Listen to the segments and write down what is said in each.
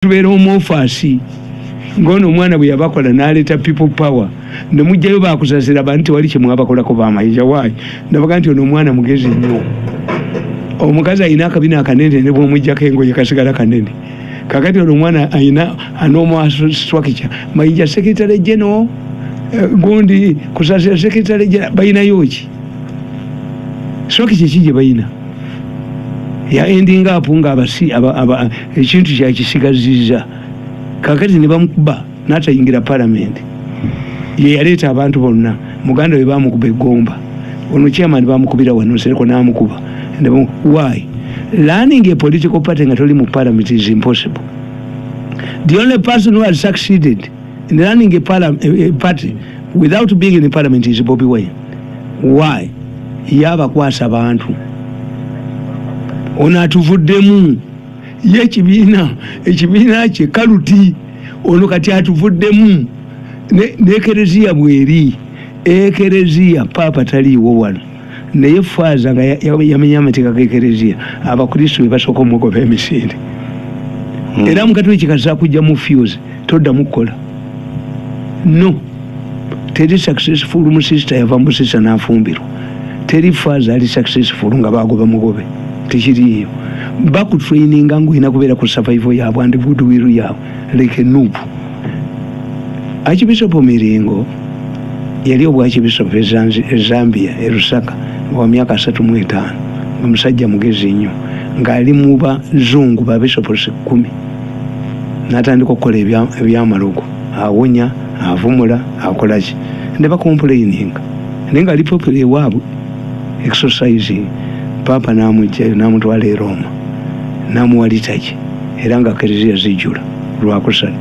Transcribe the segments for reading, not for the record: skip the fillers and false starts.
Tubeera omuofaasi ngaono omwana bwe yabakola n'aleeta People Power ne mugjayo bakusasira bantu, tewali kyemwabakolako. Bamayija waayi nabaga nti ono omwana mugezi nnyo. Omukazi alina akabina akanene, ne bwomugjako engoye kasigala kanene. Kakati ono omwana alina anomo structure. Mayinja secretary general, gundi Kusasira secretary general, balinayo ki? Structure ki gye balina? Ya ending up nga abasi ekintu kyakisigaziza. Kakati ne bamukuba n'atayingira parliament. Ye yaleeta abantu bonna. Muganda we bamukuba egomba, ono chairman bamukubira wano Nsereko n'amukuba. Why? Running a political party nga toli mu parliament is impossible. The only person who has succeeded in running a party without being in the parliament is Bobi Wine. Why? Yabakwasa bantu. Ono atuvuddemu ye ekibiina, ekibiina kye kaluti. Ono kati atuvuddemu nekereziya bweri ekereziya, paapa taliiwo wano, naye faaza nga yamenya amateeka g'ekereziya, abakristu bebasooka omugoba emisinde. Era mukatoliki kasa kujja mu fuse, toddamu kukola. No, teri successful musista yava musista n'afumbirwa. Teri faaza ali successful nga bagoba mugobe, tekiriiyo. Bakutraininga ngaolina kubeera ku survival yaabwe and goodwill yaabwe, like NUP. Archbishop Miringo yali obwakibisop e Zambia, e Lusaka, wa myaka 35, nga musajja mugezi nnyo, ng'ali mu bazungu babishopusi 10. N'atandika okukola ebyamalogo, awonya, avumula, akolaki, ne bacomplaininga, naye nga ali popular ewaabwe, exorcising. Papa n'amugjayo n'amutwala e Roma n'amuwa liturgy, era nga kereziya zijjula lwakusatu.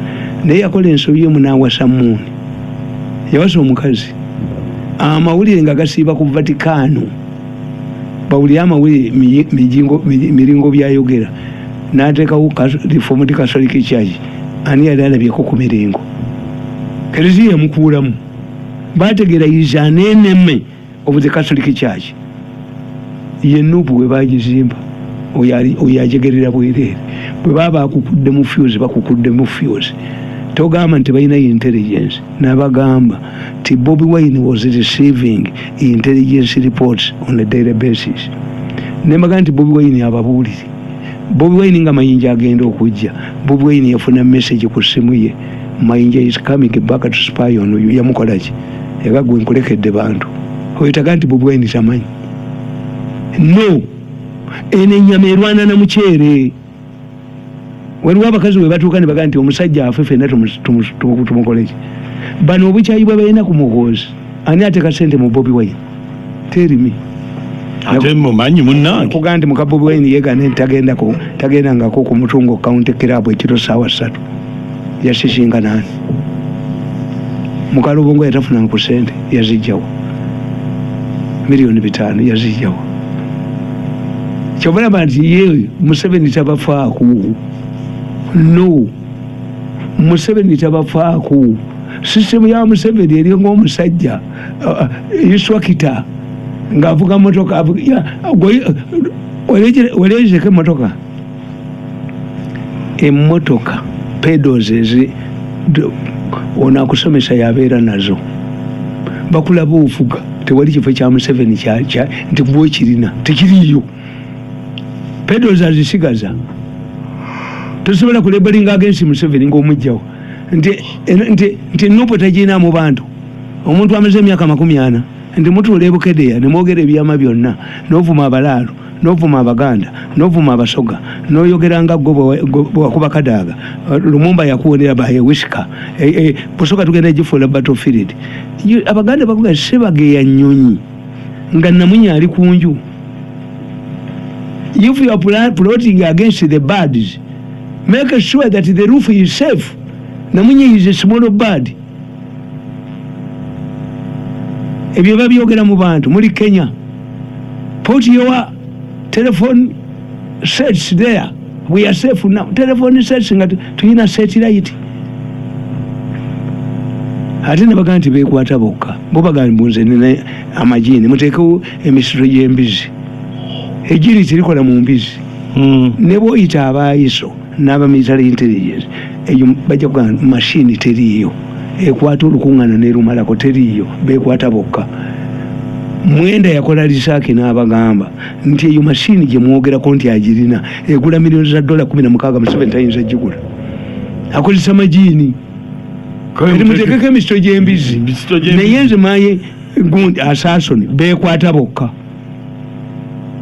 Naye yakola ensobi emu, n'awasa muuni. Yawasa omukazi, amawulire nga gasiiba ku Vaticano, bawulire amawulire Miringo byayogera, n'ateekawo Reformed Catholic Church. Ani yali alabyeko ku Miringo? Kereziya emukuulamu, bategeera is an enemy of the Catholic Church. Ye NUP bwe bagizimba, oyo ajegerera bwereere. Bwe baba bakukudde mu fuse, bakukudde mu fuse. Togamba nti balina intelligence. Nabagamba ti Bobi Wine was receiving intelligence reports on a daily basis. Nembaga nti Bobi Wine ababuulire, Bobi Wine nga Mayinja agenda okujja, Bobi Wine yafuna message ku ssimu ye, "Mayinja is coming back to spy on you." Yamukolaki? Ega gwe nkulekedde bantu oyitaga nti Bobi Wine tamanyi. No, eno ennyama erwana na muceere. Waliwo abakazi bwe batuuka ne bagaa nti omusajja afe fenna tumukoleki. Bano obukyayi bwe balina ku Muhoozi, ani ateeka sente mu Bobi Wine? Tell me. Ate mumanyi munnange. Kugaa nti muka Bobi Wine yeegana nti tagendangako ku Mutungo Country Club ekiro saawa 3. Yasisinga nani? Mukalubongo yatafunanga ku sente, yazijjawo? 5 miliyoni yazijjawo? Kyobalaba nti ye Museveni tabafaako. No, Museveni tabafaako. Sisitemu ya Museveni eri ngaomusajja instructor ng'avuga motoka. Waleezeko emotoka, emmotoka pedals ezi ono akusomesa yabeera nazo, bakulaba ofuga. Tewali kifo kya Museveni nti kuba ekirina tekiriiyo. Pedals azisigaza. Tosobola kulabelinga against Museveni ngaomugjawo nti NUP tagina mu bantu. Omuntu amaze emyaka 40 nti mutuula ebukedeya nemwogera ebyama byonna, novuma abalaalo, novuma Abaganda, novuma Abasoga, noyogera nga gwe bwewakuba Kadaaga. Lumumba yakuwonera bayewisika. Busoga tugenda gifuula battlefield. Abaganda bakuga sebageya nnyonyi nga namunya ali ku nju. If you are plotting against the birds, make sure that the roof is safe. Namunye is a small bird. Ebyo babyogera mu bantu. Muli Kenya, put your telephone sets there, we are safe now. Telephone sets nga tuyina satellite. Ate nebagaa nti bekwata bokka, bo bagamba mbunze nina amajini, muteekewo emisiro gy'embizi. Ejini terikola mu mbizi. Ne bwoyita abaayiso N'aba military intelligence eyo bajja kugamba mashini teriiyo ekwata olukuŋŋaana nerumalako, teriiyo, bekwata bokka. Mwenda yakola research n'abagamba nti eyo mashini gye mwogerako nti agirina egula miliyoni za dola 16, Museveni tayinza gigula, akozesa majiini. Kati muteekeko emisito gy'embizi. Emisito gy'embizi. Naye nze maye gundi asasoni bekwata bokka.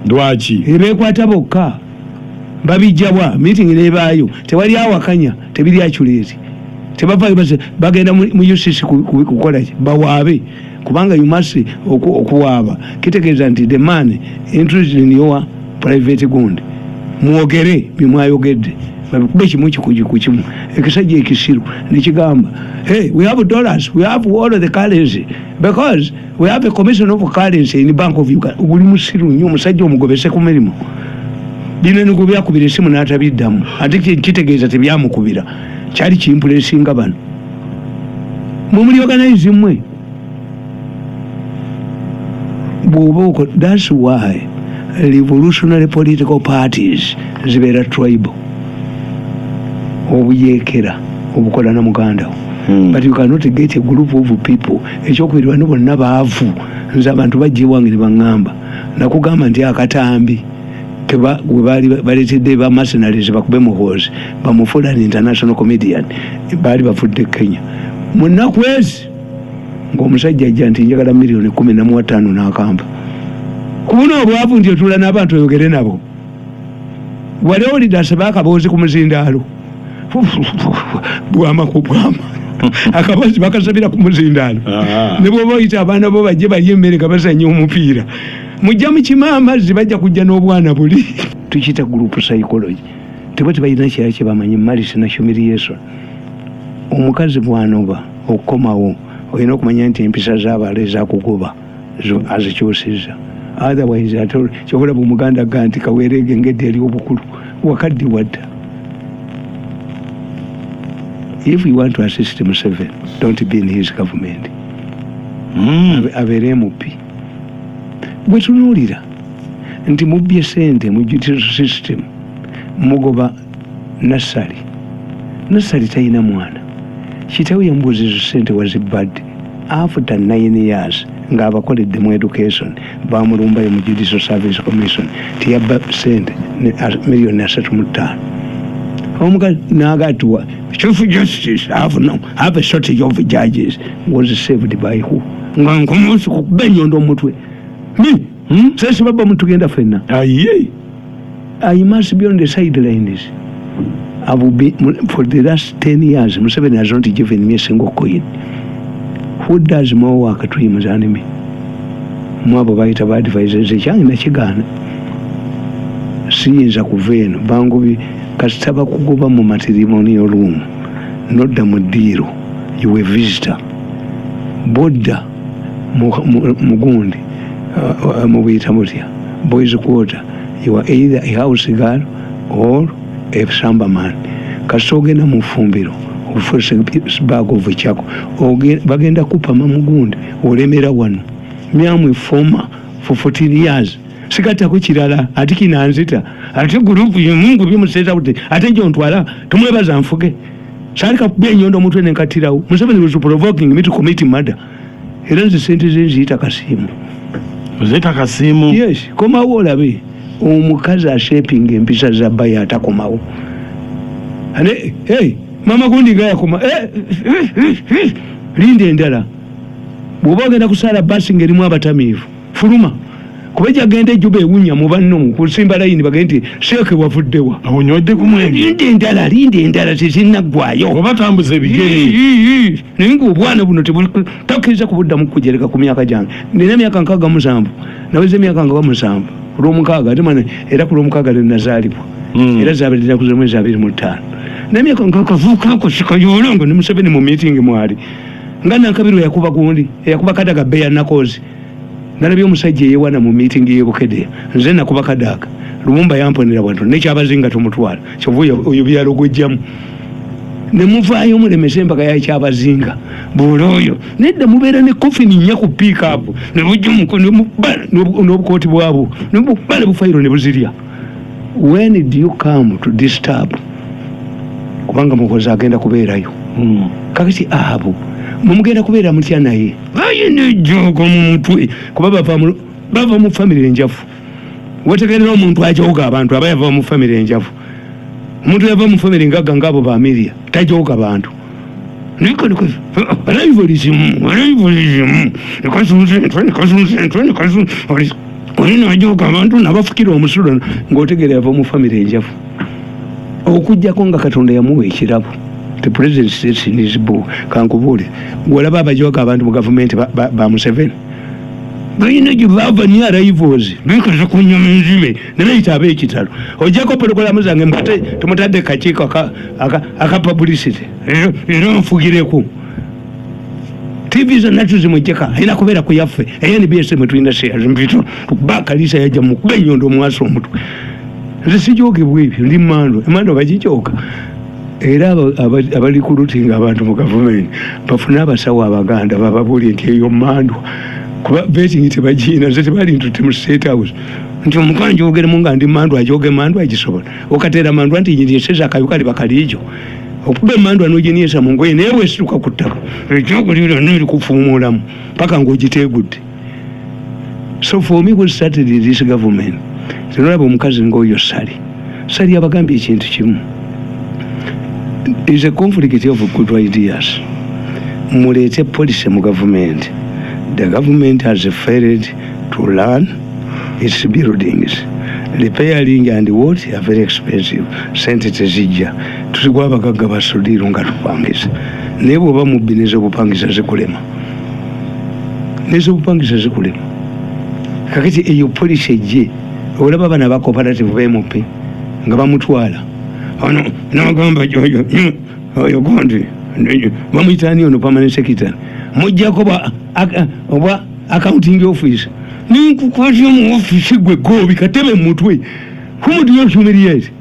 Lwaki? Bekwata bokka, babijjawa? Meeting nebaayo, tewali awakanya, tebiri accurate, tebavayo, bagenda mu UCC kukola ki? Bawaabe, kubanga you must okuwaaba kitegeeza nti the man interested in your private gundi. Mwogere byemwayogedde, babikube kimu ku kimu. Ekisajja ekisiru nekigamba, "Hey, we have dollars, we have all of the currency because we have a commission of currency in Bank of Uganda." Guli musiru nnyo, omusajja omugobese ku mirimu. Bino nigwe byakubira esimu n'atabiddamu, ate kitegeeza tebyamukubira, kyali kimpulesinga. Bano mwe muli organize mmwe bw'oba that's why revolutionary political parties zibeera tribal, obuyeekera obukola na muganda wo. But you cannot get a group of people. Ekyokubiri, bano bonna baavu. Nze abantu bajja ewange ne baŋŋamba, nakugamba nti akatambi keba gwe baali baleetedde ba mercenaries bakube Muhoozi bamufuula an international comedian, baali bavudde Kenya mu nnaku ezi, ng'omusajja ajja nti njagala miliyoni 10, namuwa 5 n'akampa. Kubuna obwavu nti otuula n'abantu oyogere nabo. Wali owulidde asaba akaboozi ku muzindaalo? Bwama ku bwama, akaboozi bakasabira ku muzindaalo. Ne bwoba oyita abaana bo bajje balye emmere nga bazanya omupiira, mujja mukima amazzi, bajja kujja n'obwana buli. Tukiyita group psychology. Teba tebalina kirala kyebamanyi, malice na humiliation. Omukazi bwanoba okukomawo, olina okumanya nti empisa z'abalala ezakugoba azikyusiza, otherwise ate kyobalaba omuganda ga nti kaweerege engedde eri obukulu wakaddi wadda. If you want to assist Museveni, don't be in his government. Abeere MP. Bwe tunuulira nti mubbye sente mu judicial system, mugoba Nassali. Nassali talina mwana, kitawe yamubuuza ezo sente wazibadde. After 9 years ng'abakoledde mu education, bamulumbayo mu Judicial Service Commission tiyabba sente miliyoni 35. Omukazi nagatuwa Chief Justice have, no, have a shortage of judges was saved by who? Nga nkomusi kukuba enyondo omutwe mi. Sesi baba mutugenda fenna. Aye. I must be on the sidelines. I've been, for the last 10 years, Museveni has not given me a single coin. Who does more work to him than me? Mwabo bayita ba advisors, ekyange nakigaana. Siyinza kuva eno bangubi kasita bakugoba mu matrimonial room nodda mu ddiiro, you a visitor. Bodda mugundi mubuyita mutya, boys quarter, you are either a house girl or a shamba man. Kasita ogenda mu ffumbiro ofuuse bag of chako, bagenda kupama mugundi olemera wano myamwe former for 14 years, sigattako kirala ate kinanzita ate gurupu mungu bimuseeta buti ate gyontwala tumwebaza nfuge saali kakuba enyondo omutwe nenkatirawo. Museveni was provoking me to commit murder. Era nze sente ze nziyita kasiimu. Oziyita kasiimu? Yes, komawo olabe omukazi ashapinga empisa za bbaye atakomawo. Ane hey, mama gundi nga yakoma. Eh, eh, eh, eh. Linda endala. Bw'oba ogenda kusaala basi ng'erimu abatamiivu, fuluma, kuba ejagenda ejjuba ewunya mu banno mu kusimba layini, bagende nti seeke wavuddewa? Onywedde ku mwenge. Linda endala, linda endala, tezinnaggwayo. Oba tambuza ebigere. Naye ngaobwana buno takkiriza kubuddamu kujereka ku myaka gyange. Nina emyaka 67, naweza emyaka 67 ku lwomukaaga, ate mana era ku lwomukaaga lwenazaalibwa. Era zabadde ennaku z'omwezi 25 nemyaka nkakavuukako sikayoola nga ne Museveni mu meeting mwali nga Nankabirwa yakuba gundi, eyakuba Kadaga beya nakozi. Nalabye omusajja eyewana mu meeting y'ebukedeya, nze nakuba Kadaga, Lumumba yamponera bwantu nekyabazinga tumutwala kyova oyo byalogojjamu nemuvaayo mulemese embaga yakyabazinga buli oyo nedda mubeera ne coffin nnya ku pick-up nebujja n'obukooti bwabwo nebuba ne bufayiro ne buzirya. When do you come to disturb Kubanga Muhoozi agenda kubeerayo. Kakati abo mumugenda kubeera mutya? Naye bayina ejjoogo mu mutwe, kuba bava mu famire enjavu. Wetegerera omuntu ajooga abantu aba yava mu famire enjavu. Omuntu yava mu famire ngagga ngaabo bamiria tajooga bantu. Rivalism, rivalism, nikazunza entwe, nikazunza entwe, nikazunza oli, najooga abantu nabafukira omusulo, ng'otegeera yava mu famire enjavu, okuggyako nga Katonda yamuwa ekirabo. The president states in his book. Kankubuule, gwolaba abajoga abantu mu gavumenti ba Museveni balina gye bava, ni arrivals bekaza ku nyama enzibe ne bayita ab'ekitalo. Ojjako pologolamu zange mbate tumutadde kakiiko aka publicity, era nfugireko TV zonna tuzimujjeka, alina kubeera ku yaffe eya NBS mwe tulina shares. Mpito tukuba akalisa yajja mukuba ennyondo omwasa omutwe. Nze sijogebwa ebyo, ndi mando emando bagijoga. Era abali kulutinga abantu mu gavumenti bafune abasawo abaganda bababuulye nti eyo mandwa, kuba vetting tebagiina. Nze tebali ntutte mu State House nti omukanja ogeremu nga ndi mandwa, ajoga emandwa agisobola okateera mandwa nti nyinieseza akayu kali bakaliijo okuba emandwa noginiesa mu ngoye, naye bwesituka ku ttaka ekyogo lyonna erikufuumuulamu paka ng'ogiteegudde. So for me, who started this government, tinolaba omukazi ngaoyo Sali Sali abagambye ekintu kimu, is a conflict of good ideas. Muleete policy mu government. The government has failed to run its buildings, repairing and what are very expensive. Sente tezijja, tusigwa abagagga basudiiro nga tupangisa. Naye bwoba mubbi, nezobupangisa zikulema, nezobupangisa zikulema. Kakati eyo policy ejje. Olaba bana ba cooperative bmp nga bamutwala ono nagamba oyo gundi bamuyitani ono permanent secretary, mujjako obwa accounting office, ninkukwatya mu office gwe gobi katebe mutwe whom humiliate.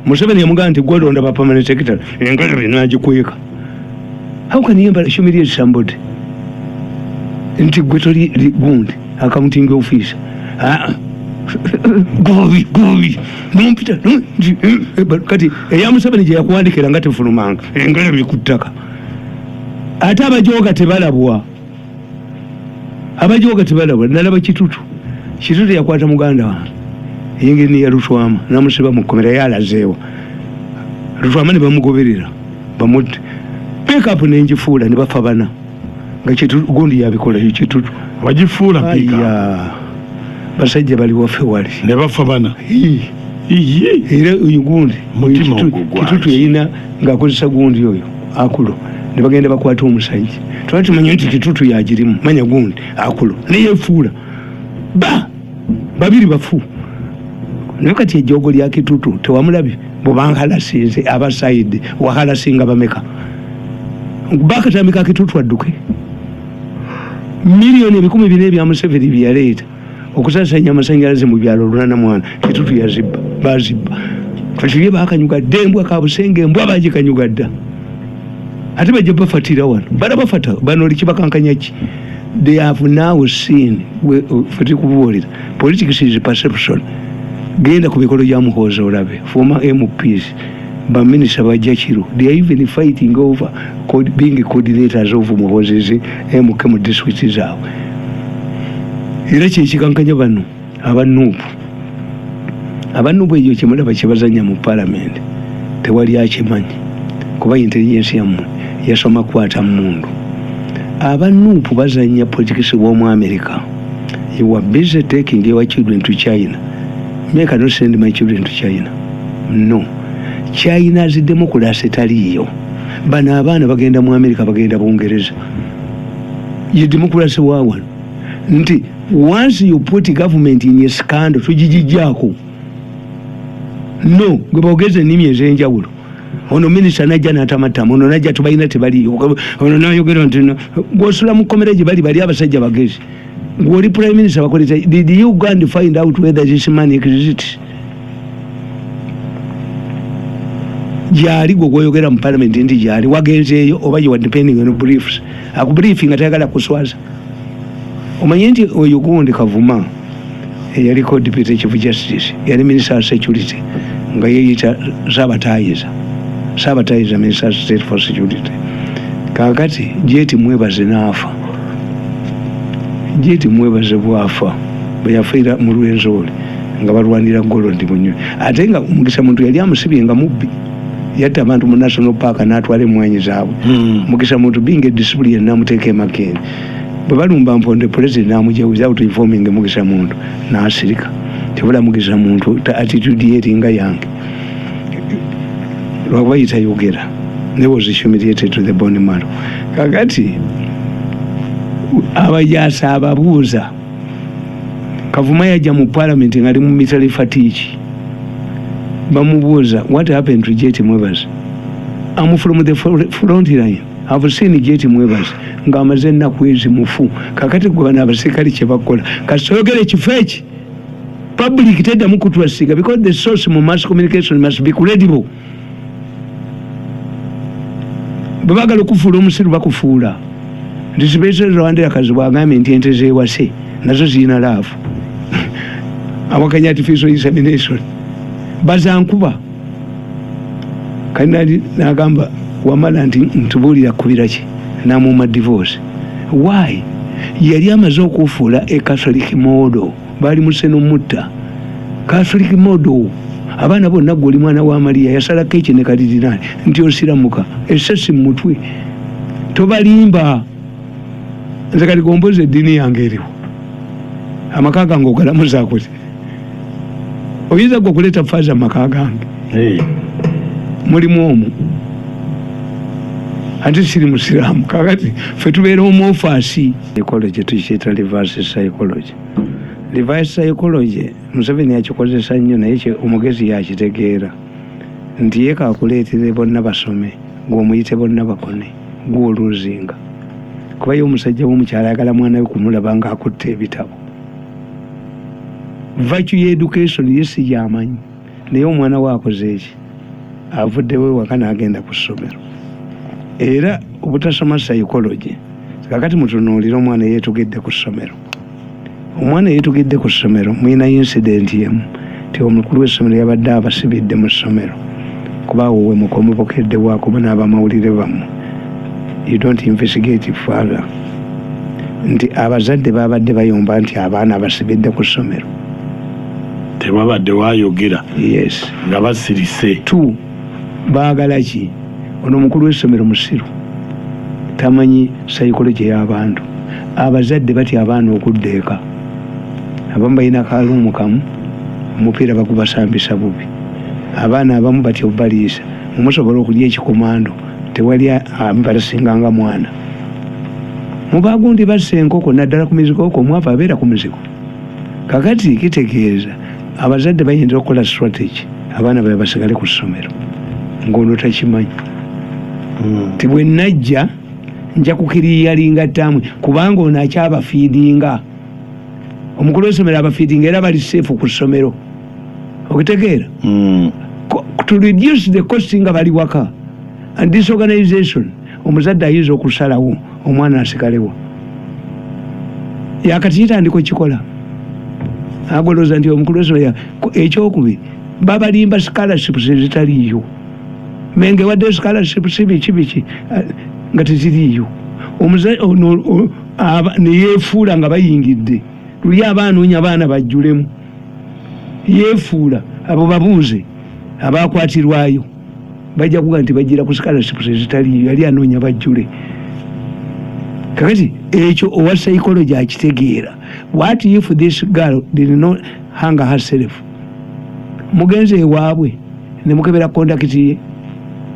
Museveni yamugamba nti gwolonda ba permanent secretary, engalabe nagikweka. How can you humiliate somebody nti gwe toli gundi accounting officer? Ah, gobi gobi nompita kati eya Museveni gye yakuwandikira nga tefulumanga, engalabi ku ttaka. Ate abajoga tebalabwa, abajoga tebalabwa. Nalaba Kitutu. Kitutu yakwata muganda wange eyingini Lutwama namusiba mukomera, yalazeewa Lutwama ne bamugoberera bamutte, pickup nengifuula ne bafa bana nga Kitutu gundi yabikola Kitutu. Wagifuula pika? Aya, basajja bali waffe wali. Ne bafa bana? Ii. Iye. Era oyo gundi Mutima oyo ogwo gwaki? Kitutu yayina ng'akozesa gundi oyo akulo ne bagenda bakwata omusajja. Twali tumanya nti Kitutu yagirimu, manya gundi akulo neyefuula ba babiri bafu. Naye kati ejogo lya Kitutu tewamulabye bwebanhalasinze abasaidi wahalasinga bameka bakatambika Kitutu adduke. Miliyoni 400 ebya Museveni byeyaleeta okusasanya amasanyalaze mu byalo 84, Kitutu yazibba, bazibba. Kati ye bakanyuga dda embwa kabusenge, embwa bagikanyuga dda. Ate bajja bafatira wano, balabafata bano likibakankanya ki? They have now seen. Fe tukubuulira, politics is perception. Genda ku mikolo gya Muhoozi olabe former MPs, baminisita bajja kiro. They are even fighting over being coordinators of Muhoozi's MK mu district zaabwe. Era kyekikankanya bano abanuupu, abanuupu ekyo kyemulaba kyebazanya mu parliament tewali akimanyi, kuba intelligence yammwe yasoma kwata mundu. Abanuupu bazanya politics w'omu America. You are busy taking your children to China. Me cannot send my children to China. No, China's democracy taliiyo. Bano abaana bagenda mu America, bagenda Bungereza. Ye democracy wa wano nti once you put government in a scandal, tugigijjaako. No gwe boogeza ennimi ez'enjawulo, ono minisita najja n'atamatama, ono najja tubalina tebaliyo, ono nayogera nti gwosula mu kkomera gye bali bali abasajja bagezi. Gwoli prime minister bakoleta, did you go and find out whether this money exists? Gyali gwe gwoyogera mu parliament nti gyali, wagenzeeyo oba you are depending on briefs? Akubriefing nga tayagala kuswaza. Omanye nti oyo gundi Kavuma eyaliko deputy chief justice yali minister of security nga yeyita Saabatayiza. Saabatayiza, Minister State for Security. Kakati Jeti Mwebaze naafa. Jeti Mwebaze bwafa, bwe yafiira mu Lwenzoli nga balwanira gold munywe, ate nga Mugisa Muntu yali amusibye nga mubbi, yatta abantu mu national park n'atwala emwanyi zaabwe. Mugisa Muntu being a discipline, namuteeka emakeni. Bwe balumba Mponde, President namugya without informing Mugisa Muntu, n'asirika. Tebula Mugisa Muntu attitude ye eringa yange, lwakuba yitayogera ne was humiliated to the bone marrow. Kakati abajaasa ababuuza, Kavuma yajja mu Parliament nga ali mu military fatigue. Bamubuuza, "What happened to Jet Mwebaze?" "I'm from the front line. I've seen Jet Mwebaze ng'amaze ennaku ezi mufu." Kakati gwe bano abaserikale kye bakola, kasitoyogera ekifo eki, public teddamu kutwasiga, because the source mu mass communication must be credible. Bwe baagala okufuula omusiru, bakufuula nti Sibeserwandira Kazi bwagambye nti ente zewase nazo zirina love, awakanya artificial insemination bazankuba. Kali nagamba Wamala nti ntubuulira kubira ki, namuma divorce. Why? Yali amaze okufuula e Catholic model, baali museno mutta Catholic model, abaana bonna gwe oli mwana wa Mariya, yasalako eki ne kalidinaali nti osiramuka esasi mu mutwe. Tobalimba. Nze kati gomboza eddiini yange eriwo, amaka gange ogalamuzaako ti oyinza gwe okuleeta faaza mu maka gange? Hey. Mulimu omwo, ate siri musiraamu. Kakati fe tubeera omuofaasi. Psychology tukiyita reverse psychology. Reverse psychology Museveni yakikozesa nnyo, naye omugezi yakitegeera nti ye kakuleetere bonna basome, gw'omuyite bonna bakone, gwoluzinga, kuba ye omusajja w'omukyalo ayagala mwana we kumulaba ng'akutte ebitabo. Virtue ye education ye si gyamanyi, naye omwana we akoze eki, avuddewo ewaka n'agenda ku ssomero. Era obutasoma psychology, kakati mutunuulire omwana yeetugidde ku ssomero. Omwana yeetugidde ku ssomero, mulina incident emu ti omukulu w'essomero yabadde abasibidde mu ssomero, kuba awo we mukomubokedde wakuba n'abamawulire bammwe, you don't investigate further nti abazadde babadde bayomba nti abaana abasibidde ku ssomero. Tewabadde wayogera. Yes. Nga basirise. Two, baagala ki? Ono omukulu w'essomero musiru, tamanyi psychology y'abantu. Abazadde batya abaana okudda eka. Abamu balina kaluumu kamu, omupiira bagubasambisa bubi. Abaana abamu batya obaliisa. Mumusobola okulya ekikomando, tewali ambalasinganga mwana mubagundi bassa enkoko naddala ku mizigo okwo, omwavu abeera ku mizigo. Kakati kitegeeza abazadde bayinza okukola strategy abaana babe basigale ku ssomero, ng'ono takimanyi ti bwe najja nja kukiriyalinga ttaamu, kubanga ono akyabafiidinga. Omukulu w'essomero abafiidinga, era bali safe ku ssomero, okitegeera? To reduce the cost nga bali waka and disorganization, omuzadde ayinza okusalawo omwana asigalewa. Yakati kitandika okikola, agolooza nti omukulu w'essomero. Ekyokubiri, babalimba scholarships ezitaliiyo. Menge wadde scholarships biki biki, nga teziriiyo. Ono, neyefuula nga bayingidde luli abaanoonya abaana bajjulemu, yefuula. Abo babuuze abakwatirwayo, bajja kuga nti bajjira ku scholarships ezitaliiyo, yali anoonya bajjule. Kakati ekyo owa psychology akitegeera. What if this girl did not hang herself? Mugenzi ewaabwe nemukebera conduct ye,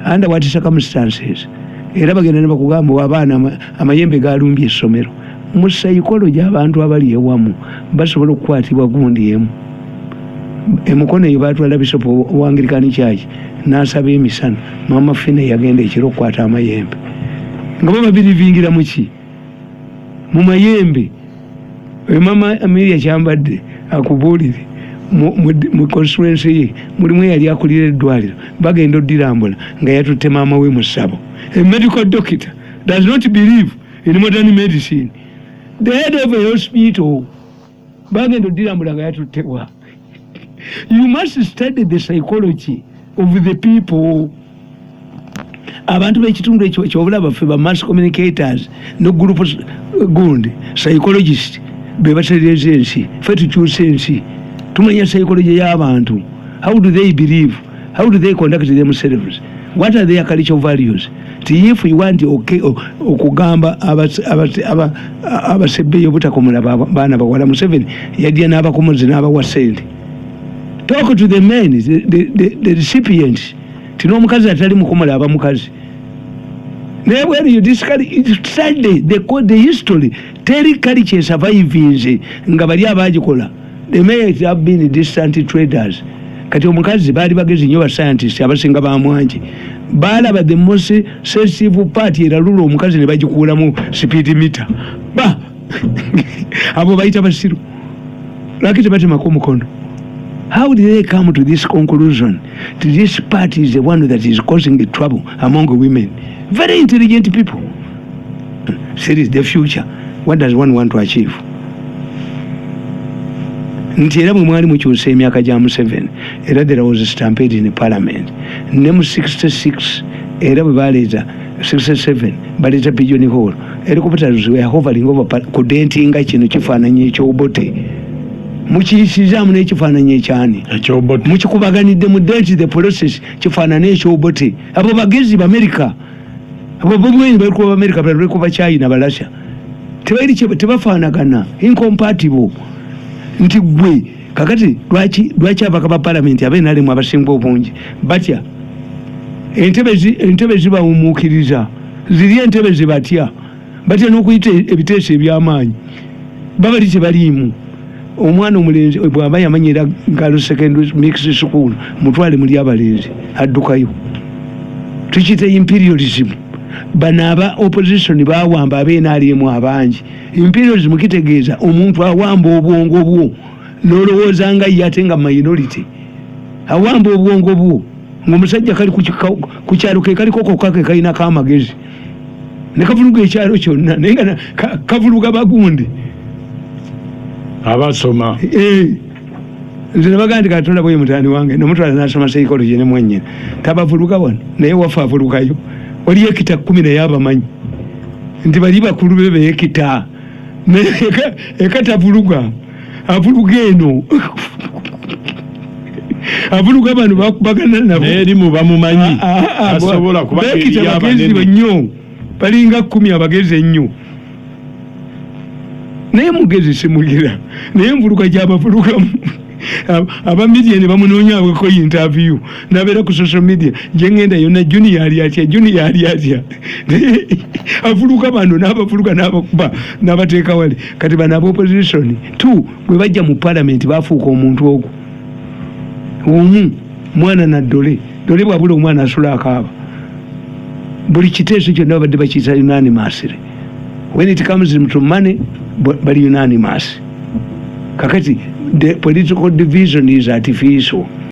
under what circumstances? Era bagenda ne bakugamba abaana amayembe galumbye essomero. Mu psychology, abantu abali ewamu basobola okukwatibwa gundi emu. Emukono eyo batwala bishop wa Anglican Church n'asaba emisana. Mama Fina yagenda ekiro okukwata amayembe, nga bo babirivingira muki, mu mayembe. Oyo mama Amelia Kyambadde akubuulire, mu constituency ye mulimu eyali akulira eddwaliro, bagenda odirambula nga yatutte maama we mu ssabo. A medical doctor does not believe in modern medicine. The head of a hospital, bagenda odirambula nga yatuttewa. You must study the psychology of the people. Abantu b'ekitundu ekyo kyobulaba ffe ba mass communicators no group gundi psychologist be batereeza ensi. Ffe tukyusa ensi, tumanya psychology y'abantu. How do they believe? How do they conduct themselves? What are their cultural values? Ti if you want, okay, okugamba abasebbeyo obutakomola baana bawala, Museveni yajja n'abakomozi n'abawa sente. Talk to the men, the recipients. Ti n'omukazi atali mukomola aba mukazi. Naye when you discover, study the history, teri culture survivinze nga bali abagikola. They may have been distant traders. Kati omukazi baali bagezi nnyo, ba scientist abasinga bamwanji balaba the most sensitive part eralula omukazi ne bagikuulamu speed meter. Ba abo bayita basiru, lwaki tebatemako omukono? How did they come to this conclusion, to this part is the one that is causing the trouble among women? Very intelligent people. Series the future, what does one want to achieve? Nti era bwe mwali mukyusa emyaka gya Museveni, era there was a stampede in parliament. Ne mu 66 era bwe baleeta 67, baleeta pigeon hole, helicopters were hovering over kudentinga kino kifaananyi ekyobote mukiyisizaamu n'ekifaananyi ekyani? Ekyobote. Mukikubaganidde mu dent the process kifaanane ekyobote. Abo bagezi bamerica, abo bobweni balikuba bamerica, balikuba China, balasha tebairi tebafaanagana, incompatible. Nti gwe kakati lwaki abaka ba palamenti abenalemu abasinga obungi batya entebe zibawumuukiriza ziri entebe zibatya, batya n'okuyita ebiteeso ebyamaanyi babali tebaliimu. Omwana omulenzi bw'aba yamanyira girl secondary mixed school, mutwale muli abalenzi addukayo. Tukiyita imperialism. Bano aba opposition bawamba abenalimu abangi. Imperialism kitegeeza omuntu awamba obwongo bwo nolowooza nga ye, ate nga minority. Awamba obwongo bwo ngaomusajja kali ku kyalo ke kaliko kokka ke kalinako amagezi ne kavuluga ekyalo kyonna, naye nga kavuluga bagundi. Abasoma. Eh, nze nebagaa nti katonda bwe mutani wange nomutwala nasoma psychology ne mwennyina tabavuluga wano, naye waffe avulugayo. Waliyo ekita 10 naye abamanyi nti bali bakulu be beekita, naye eka tavuluga, avuluga eno, avuluga bano bakubagana nabo. N'erimu bamumanyi. Ah, ah, ah, asobola kuba beekita eriyo bagezi abanene. nnyo, balinga 10 abagezi ennyo, naye mugezi simugira, naye nvuluga gyabavulugamu. Aba media ne bamunoonyako interview nabeera ku social media gyengenda yonna, Junior ali atya, Junior ali atya? Naye avuluga bano n'abavuluga n'abakuba n'abateeka wali. Kati bano aba opposition two bwe bajja mu parliament bafuuka omuntu ogwo omu mwana na dole dole bwabula omwana asula akaaba. Buli kiteeso kyonna babadde bakiyita unanimously. When it comes to money, bali unanimous. Kakati the political division is artificial.